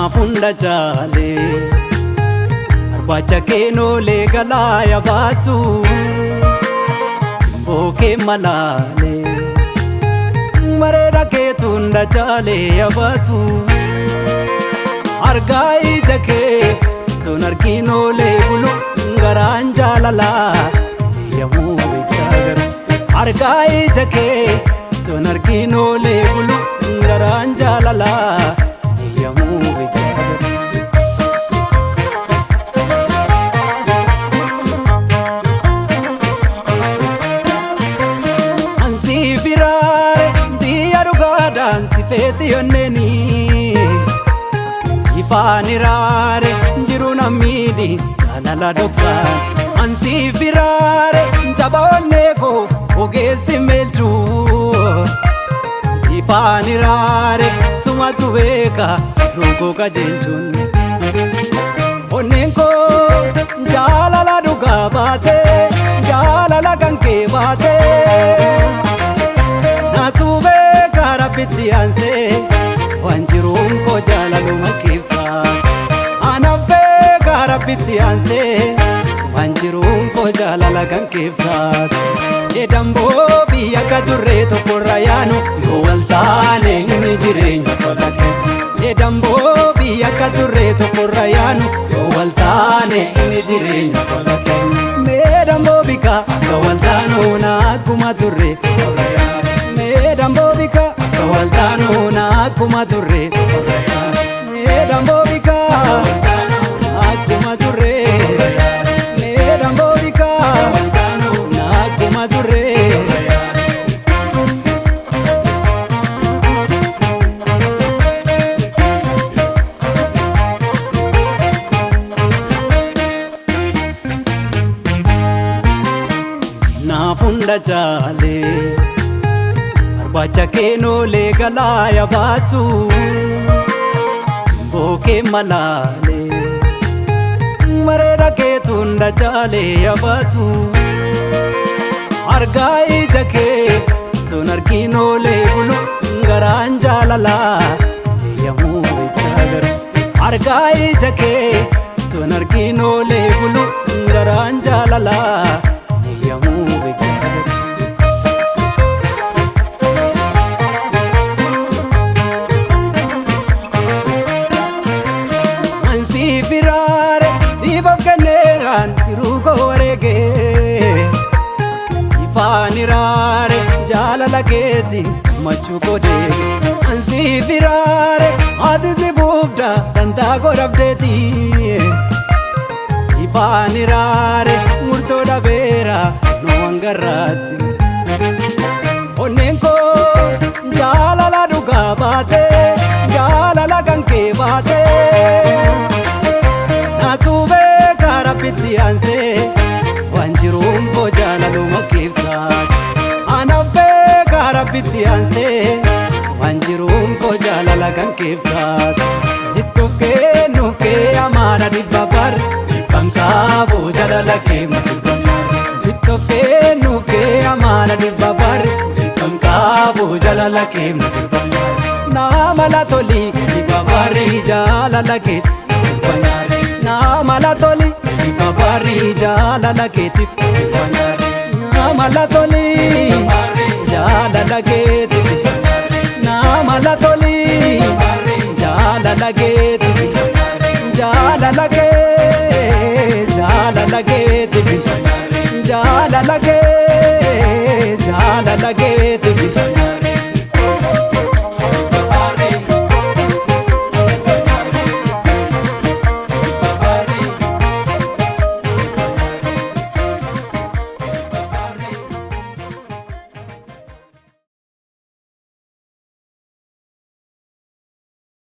Naaf hunda jaalee barbaacha keenoolee galaa yabaatu simboo kee malaalee bareeda keetu hunda jaalee yabaatu argaa ija kee tun arginoolee bulu garaan jaalalaa deeyamuu beekaa garu argaa ija kee tun arginoolee bulu garaan jaalalaa. Feeti sifaani raare jiru nammiidhi jaalala dhoksaan ansi firaare jaba onnee koo ogeessi meelchuu sifaani raare sumatu beeka roogoo qajeelchuun onneen koo jaalala dhugaa baate jaalala kan kee baate naatu rabbitti aansee waan jiruun koo jaalaluma keef taate anaaf beekaa rabbitti aansee waan jiruun koo jaalala kan keef taate edamboo biyya akka turree tokkorra yaanu yoo wal taane inni jireenya tolate edamboo biyya akka turree tokkorra yaanu yoo wal taane inni jireenya tolate meedamboo bika akka wal taanu na akkuma turree tokkorra yaanu meedamboo bika waltaanu na akkuma turre meedamboo bika akkuma turre meedamboo bika na akkuma turre. Naaf hunda jaalee barbaacha keenoolee galaa yabaatu simboo kee malaalee bareeda keetu hunda jaalee yabaatu argaa ija kee tun arginoolee bulu garaan jaalalaa deeyamuu beekaa garu argaa ija kee tun arginoolee bulu garaan jaalalaa deeyamuu beekaa garu. Sifaani raare jaalala keeti gammachuu koo deege ansi firaare ati buufda dantaa koo dhabdeeti sifaani raare murtoo dhabeera nu hangarraatti onneen koo jaalala dhugaa baate jaalala kan kee baate naatu beekaa rabbitti aansee waan jiruun koo jaalaluma keef taate anaaf beekaa rabbitti aansee waan jiruun koo jaalala kan keef taate sittuuf kennuuf kee amaana dhibba barri dhibban qabu jaalala kee masirbannaare sittuuf kennuuf kee amaana dhibba barri dhibban qabu jaalala kee masirbannaare nama la toli dhibba barri jaalala kee masirbannaare nama la toli dhibba jaalala keetiif nama la toli jaalala keetiif nama la toli jaalala keetiif jaalala kee jaalala keetiif jaalala kee jaalala keetiif.